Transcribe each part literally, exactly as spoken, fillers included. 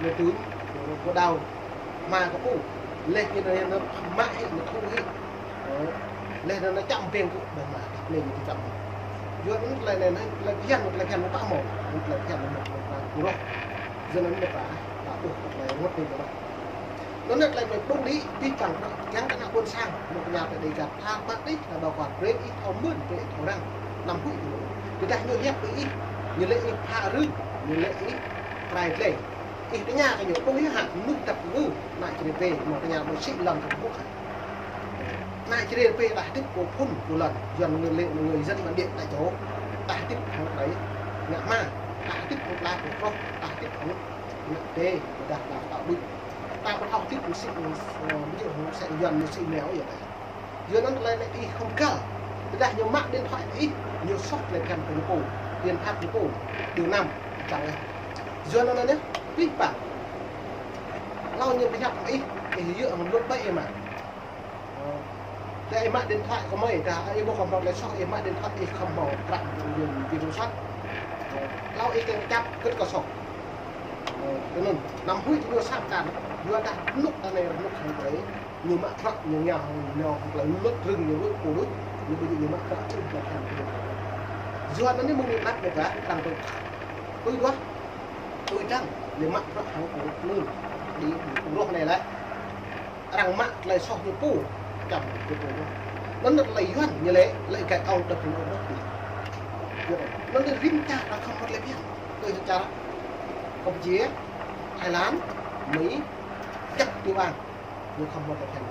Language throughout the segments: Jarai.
Ñu tui, ñu pô đao, hmua kơ pô. Laih ñu anŭn ñu mă hĭ, ñu thu hĭ. Ơ, laih anŭn ñu čăm ƀing kơ ƀing mă, laih ñu čăm. Yua anŭn tơlơi anai, tơlơi phiăn, tơlơi phiăn pă mơ̆, tơlơi phiăn mơ̆, mơ̆, mơ̆, mơ̆, yua anŭn mơ̆ ta, ta ƀuh tơlơi rơngot anai mơ̆. Anŭn tơlơi mơ̆ ƀơ̆ng đĭ, abih bang, kiăng kơ ană ƀôn sang, mơ̆ kơ ñu ta đĭ gah, ta ƀă đĭ, ta ƀă kơ brơi ih thâo mơ̆n, brơi ih thâo răng, năm huĭ tui anŭn. Tơdah ñu hiăp kơ ih, ñu lĕ ih pha rưng, ñu lĕ ih prai dlai. Ih tơña kơ ñu, ƀơ̆ng yơh hă, mơnuih dăp ngư, ană Jrai pê, mơ̆ tơña mơ̆ sĭ lŏn kơ ƀuh hă. Ană Jrai pê đa hơdip pô phŭn pô lŏn, Yuan ngư lĕ ngư dân bản địa tại chỗ, đa hơdip hăng tơlơi ngă hmua, đa hơdip hăng pla pô troh, đa hơdip hăng ngă tê, đa đa đa đuč. Ta ƀu thâo hơdip mơsĭ, ơ, ví dụ hăng sĕ Yuan mơsĭ mèo yơh đa. Yua anŭn tơlơi anai ih khŏm găl. Tơdah ñu mă điện thoại ih, ñu soh tơlơi phiăn kơ ñu pô, biện pháp ñu pô, điều năm, čang lĕ. Yua anŭn anai, abih bang. Hlâo ñu pơhiăp ih, ih yua hăng luật ƀai ih mă. Ơ, tơdah ih mă điện thoại kơ mơi, tơdah ih ƀu khŏm hmâo tơlơi soh, ih mă điện thoại ih khŏm hmâo prăk ñu, ñu, ñu soh. Ơ, hlâo ih kiăng čăp, kơ̆t kơ soh. Ơ, tui anŭn, năm huĭ tui ñu sat kan, yua dah rơnŭk anai rơnŭk hăng tơlơi, ñu mă prăk, ñu ngă hăng, ñu hăng tơlơi luật rưng ñu luật pô đuč, ñu ƀu djơ̆ ñu mă prăk čŭn tơlơi phiăn. Yua anŭn anai mơ̆ng ñu năp ñu ta, arăng tui, tui duah, tui dăng, ñu mă prăk hăng pô đuč, đĭ, pô đuč anai lĕ. Arăng mă tơlơi soh ñu pô, čăm ñu pô. Anŭn tơlơi Yuan ñu lĕ, lĕ gai ong dăp ñu ong dăp. Anŭn rĭm čar ta khŏm hmâo tơlơi phiăn. Tui čar Campuchia, Thái Lan, Mi, djăp tui ƀing. Ñu khŏm hmâo tơlơi phiăn.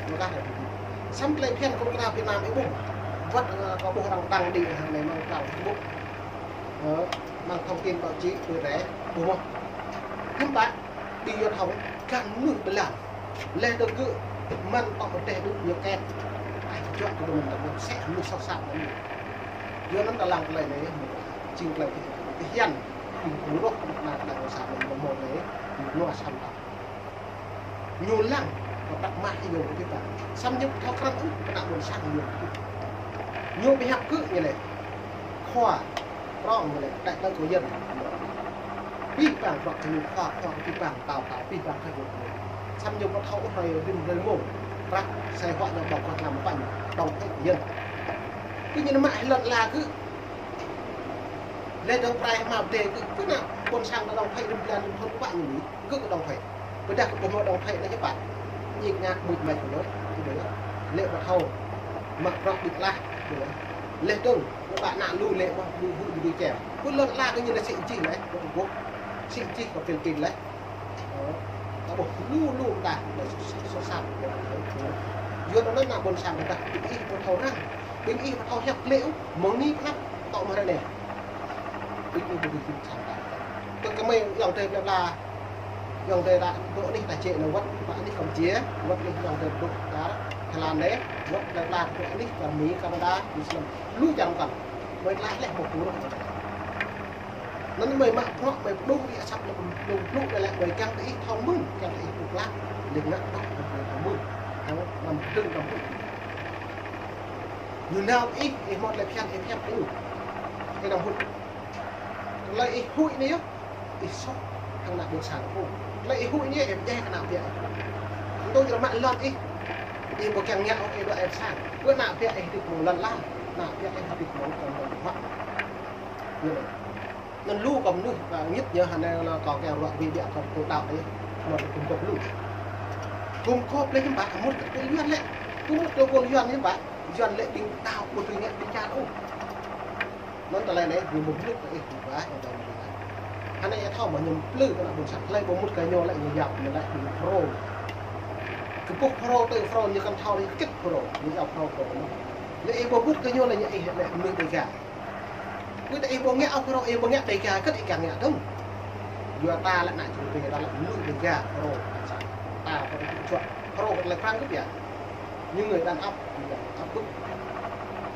Ñu kah tơlơi phiăn. Samơ̆ tơlơi phiăn kơ ta Việt Nam ih ƀuh. Wơ̆t, ơ, kơ ƀuh arăng đăng đĭ hăng anai mơ̆ng trang Facebook. Ơ, mơ̆ng thông tin báo chí, tui rai, ƀuh mơ̆. Hiư̆m pă, ƀing yua thâo, gah mơnuih ƀơi lŏn. Laih dơ̆ng gơ̆, mơ̆n tŏ pơdeh đuč ñu kĕt. Ai, juă kơ ƀing mơ̆n tơ̆ mơ̆n, sĕ mơnuih soh sat mơ̆n. Yua anŭn ta lăng tơlơi anai, jing tơlơi phiăn, phiăn, ƀing kơ rŏh, ană tơlơi soh sat mơ̆n, mơ̆n anai, ñu nua sat ta. Ñu lăng, kơ prăk mah ñu kơ abih bang. Samơ̆ ñu thâo krăn ôh, kơ ană ƀôn sang ñu kơ abih bang. Ñu pơhiăp kơ ñu lĕ. Khua, prŏng ñu lĕ, đại tá Kiên. Abih bang prăk kơ ñu khua, khua kơ abih bang, tao, tao, abih bang kơ ñu. Samơ̆ ñu ƀu thâo ôh hrơi rĭm hrơi mông. Prăk, sai huă ñu ƀơ̆ng kơ năm pă ñu, đóng phết Kiên. Kơ ñu nao mă hĭ lŏn la kơ. Lĕ dŏng prai hmua pơdai kơ, kơ ană ƀôn sang đóng phết rĭm blan rĭm thŭn pă ñu. Gơ̆ kơ đóng phết. Ƀôdah kơ ƀu hmâo đóng phết anai hiư̆m pă. Ñik ñak ƀuč mač kơ ñu, kơ ñu. Lĕ ƀu thâo. Mă prăk ƀĭt lah, kơ ñu. Leh dơ̆ng, ñu ƀă ană lu lĕ ƀu, ƀu, ƀu, ƀu čem. Ƀu lŏn ala kơ ñu lĕ sĭ jih lĕ, kơ Trung Quốc. Sĭ jih kơ Philippines lĕ. Ơ, ta ƀuh lu, lu ta, lĕ sô, sô, sô sat. Yua anŭn ană ƀôn sang ta, ƀing ih ƀu thâo răng. Ƀing ih ƀu thâo hiăp lĕ, mơ̆ng anai pơnăp, tŏ mơ̆ ră anai. Ƀing ih ƀu thâo hiăp sang ta. Tơl kơ mơi, yŏng tơi plơi pla, yŏng tơi ta, dŏ anih ta čĕ nao wăt, wăt anih Campuchia, wăt anih yŏng tơi dŏ ta, Thái Lan anai, wăt plơi pla dŏ anih ta Mi, Canada, New Zealand. Lu čar kăn. Mơi tlaih leh mơ̆ pơruh. Anŭn mơi mă bruă, mơi pơdŏng ih asăp lĕ pơdŏng pluk lĕ lĕ mơi kiăng kơ ih thâo mơ̆n, kiăng kơ ih pơklă, lĕ ngă bruă mơi thâo mơ̆n. Hăng năm kơdơ̆ng năm huĭ. Ñu nao ih, ih mơ̆t lĕ phiăn, ih phiăn ih. Ih năm huĭ. Tơlơi ih huĭ anai yơh, ih soh hăng ană ƀôn sang pô. Tơlơi ih huĭ anai yơh, ih pơdjai kơ ană biă. Tui jrơmă lŏn ih, ih ƀu kiăng ngă ôh ih dŏ ih sang. Kơ ană biă ih hơdip mơ̆ng lŏn ala, ană biă ih hơdip mơ̆ng kơ mơ̆ng huă. Ñu anai. Anŭn lu kơ mơnuih, ơ, ñit ñu hơnai lŏ kâo kiăng ruă wĭ biă kơ pô đaŏ anai, mơ̆ kơ gum gŏp lu. Gum gŏp lĕ hiư̆m pă, mŭt kơ pô Yuan lĕ. Kơ mŭt kơ pô Yuan hiư̆m pă, Yuan lĕ ƀing đaŏ ƀu tui ngă ƀing čar ôh. Anŭn tơlơi anai, ñu mŭt kơ ih, ƀu pă, ih đaŏ mơ̆. Hơnai ih thâo mơ̆ ñu plư kơ ană ƀôn sang, tơlơi ƀu mŭt kơ ñu lĕ ñu yap, ñu lĕ ƀing Phrô. Kơ ƀuh Phrô, tơ Phrô, ñu kăn thâo lĕ kĭt Phrô, ñu yap Phrô, Phrô. Lĕ ih ƀu mŭt kơ ñu lĕ ñu ih lĕ mơnuih Đêga. Ƀu djơ̆ ih ƀu ngă ôh Phrô, ih ƀu ngă Đêga, kơ ih kiăng ngă dơ̆ng. Yua ta lĕ ană čư̆ pê, ta lĕ mơnuih Đêga, Phrô. Ta Phrô čuă, Phrô kơ tơlơi Prăng kơ biă. Ñu ngơi đàn áp, áp bức.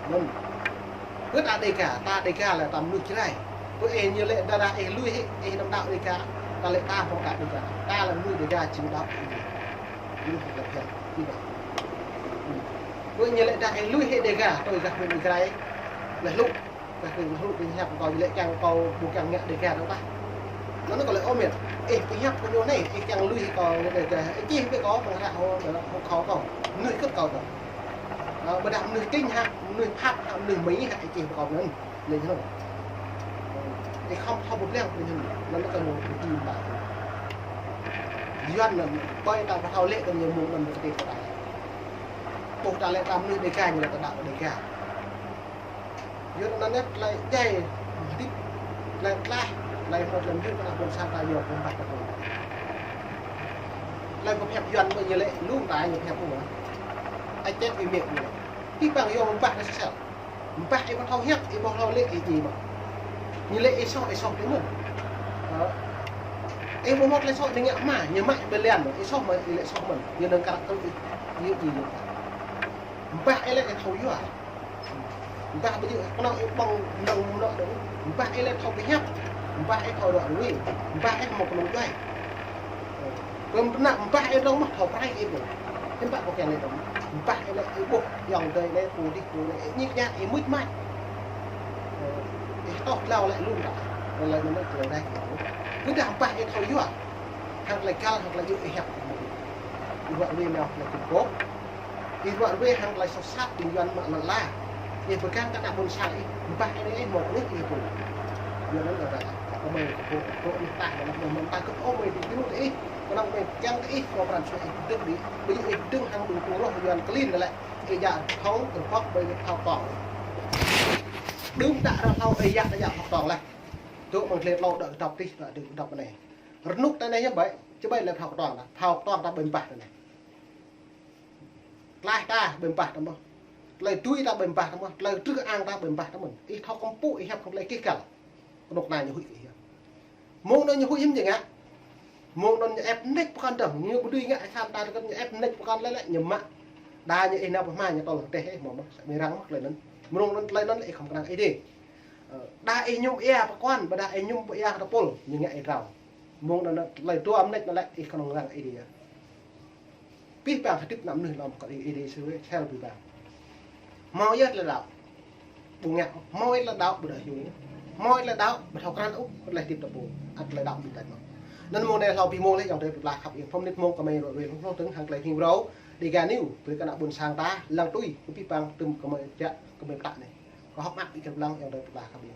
Anŭn. Kơ ta Đêga, ta Đêga lĕ ta mơnuih Jrai. Kơ ih ñu lĕ đa đa ih lui hĭ, ih năm đaŏ Đêga, ta lĕ ta hmâo đaŏ Đêga. Ta lĕ mơnuih Đêga jing đaŏ. Ñu lĕ phiăn, ih đaŏ. Kơ ñu lĕ đa ih lui hĭ Đêga, tui gah mơnuih Jrai. Lĕ lu. Kơ kơ hrup ƀing hiăp kâo lĕ kiăng kâo ƀu kiăng ngă Đêga dơ̆ng tah. Anŭn kâo lĕ ôh mĕt. Ih ƀing hiăp kơ ñu anai, ih kiăng lui kâo Đêga, ih čih ƀơi kâo ƀơi hră hô, hô kâo kâo. Mơnuih kơt kâo tơ. Ơ, ƀôdah mơnuih kinh hă, mơnuih Pháp hă, mơnuih Mi hă, ih čih ƀơi kâo anŭn. Lĕ anŭn. Ih khŏm thâo ƀu pliăng ƀing anŭn. Anŭn kơ ñu ƀu jing ƀă. Yuan anŭn, ƀơi ta ƀu thâo lĕ kơ ñu mơ̆ng anŭn kơ tih kơ ta. Ƀuh ta lĕ ta mơnuih Đêga, ñu lĕ ta đaŏ Đêga. Yua anŭn anai tơlơi djai hơdip, tơlơi tlaih, tơlơi hmâo tơlơi mơyun kơ ană ƀôn sang ta yua kơ mbah kơ pô. Tơlơi pơhiăp Yuan mơ̆ ñu lĕ lu ta ñu pơhiăp pô mơ̆. Ai čet ih mĕt ñu lĕ. Ih păng yua mbah kơ sel. Mbah ih ƀu thâo hiăp, ih ƀu thâo lĕ ih djai mơ̆. Ñu lĕ ih soh, ih soh tui mơ̆n. Ơ. Ih ƀu hmâo tơlơi soh ih ngă hma, ñu mă ih ƀơi lian mơ̆, ih soh mơ̆, ih lĕ soh mơ̆n. Ñu nơ̆ng kar tŭ ih, ih djai ñu. Mbah ih lĕ ih thâo yua. Mbah ƀu djơ̆ kơnơ̆ng ih ƀơ̆ng nơ̆ng mơnơ̆ dơ̆ng. Mbah ih lĕ thâo pơhiăp. Mbah ih thâo ruă ruai. Mbah ih hmâo kơnung djuai. Kơ pơnă mbah ih dơ̆ng mơ̆ thâo pơrai ih ƀu. Hiư̆m pă kâo kiăng lĕ dơ̆ng. Mbah ih lĕ ih ƀuh yŏng adơi lĕ pô dih pô lĕ ih ñik ñak ih mưč mač. Ih tŏh tlao lĕ lun ta. Lĕ lĕ mơnơ̆ tơlơi rai. Kơ dah mbah ih thâo yua. Hăng tơlơi găl hăng tơlơi djơ̆ ih hiăp. Ih ruă ruai nao tơlơi kơkuh. Ih ruă ruai hăng tơlơi soh sat ƀing Yuan mă lŏn ala. Ih pơgang kơ ană ƀôn sang ih, mbah ih anai ih hmâo kơnuih ih pô. Yua anŭn kơ ta, kơ mơi kơ pô, pô ih ta, kơ ană ƀôn mơ̆n ta kơ ôh mơi djru tơ ih, kơ ană mơi kiăng tơ ih, kơ pran jua ih pơdơ̆ng đĭ, ƀu djơ̆ ih pơdơ̆ng hăng ƀing pô roh Yuan klin lĕ, ih djă thâo, kơ pŏk ƀơi thâo tŏng. Đưm đă rơ̆ thâo ih djă, djă thâo tŏng lĕ. Tŭ mơ̆ng klĕ tlâo đă kơdŏp tih, đă kơdŏp anai. Rơnŭk ta anai hiư̆m ƀai, čơƀai lĕ thâo tŏng ta, thâo tŏng ta ƀơi mbah ta anai. Tlaih ta ƀơi mbah ta mơ̆n. Tơlơi tui ta ƀơi mbah ta mơ̆n. Tơlơi trưh ang ta ƀơi mbah ta mơ̆n. Ih thâo kơmpŭ ih hiăp kơ tơlơi kih găl. Kơnuk kơna ñu huĭ kơ ih hiăp. Mơ̆ng anŭn ñu huĭ hiư̆m ñu ngă. Mơ̆ng anŭn ñu ĕp mơneč pơkŏn dơ̆ng. Ñu ƀu dưi ngă ih sam ta tơkơt ñu ĕp mơneč pơkŏn lĕ lĕ ñu mă. Đa ñu ih nao pơhma ñu tơl tơh ih mơ̆ mơ̆. Mơi răng mơ̆ tơlơi anŭn. Mơ̆ng anŭn tơlơi anŭn lĕ ih khŏm kơnang ih dih. Ơ, đa ih ñŭm ia pơkŏn, ƀôdah ih ñŭm ia kơ tơpul. Ñu ngă ih drao. Mơ̆ng anŭn tơlơi dua mơneč anŭn lĕ ih kơnơ̆ng răng ih dih. Pih pang hơdip ană mơnuih lŏm kơ ih, ih dih sui, sel pih pang. Hmâo yơh tơlơi đaŏ. Ƀu ngă, hmâo yơh tơlơi đaŏ, ƀu đaŏ hiu. Hmâo yơh tơlơi đaŏ, ƀu thâo krăn ôh, tơlơi hơdip ta pô. Ăt tơlơi đaŏ ƀu tač mơ̆n. Anŭn mơ̆ng anai hlâo pih mông lĕ, yŏng adơi pơblah khăp ih. Phŭn nit mông kơ mơi ruă ruai, hlŏng hlŏng tơ̆ng hăng tơlơi hing brâo. Đêga News, brơi kơ ană ƀôn sang ta, lăng tui, kơ pih pang tơm kơ mơi jak, kơ mơi pơtă anai. Kơ hŏk mă ih kơ lăng, yŏng adơi pơblah khăp ih.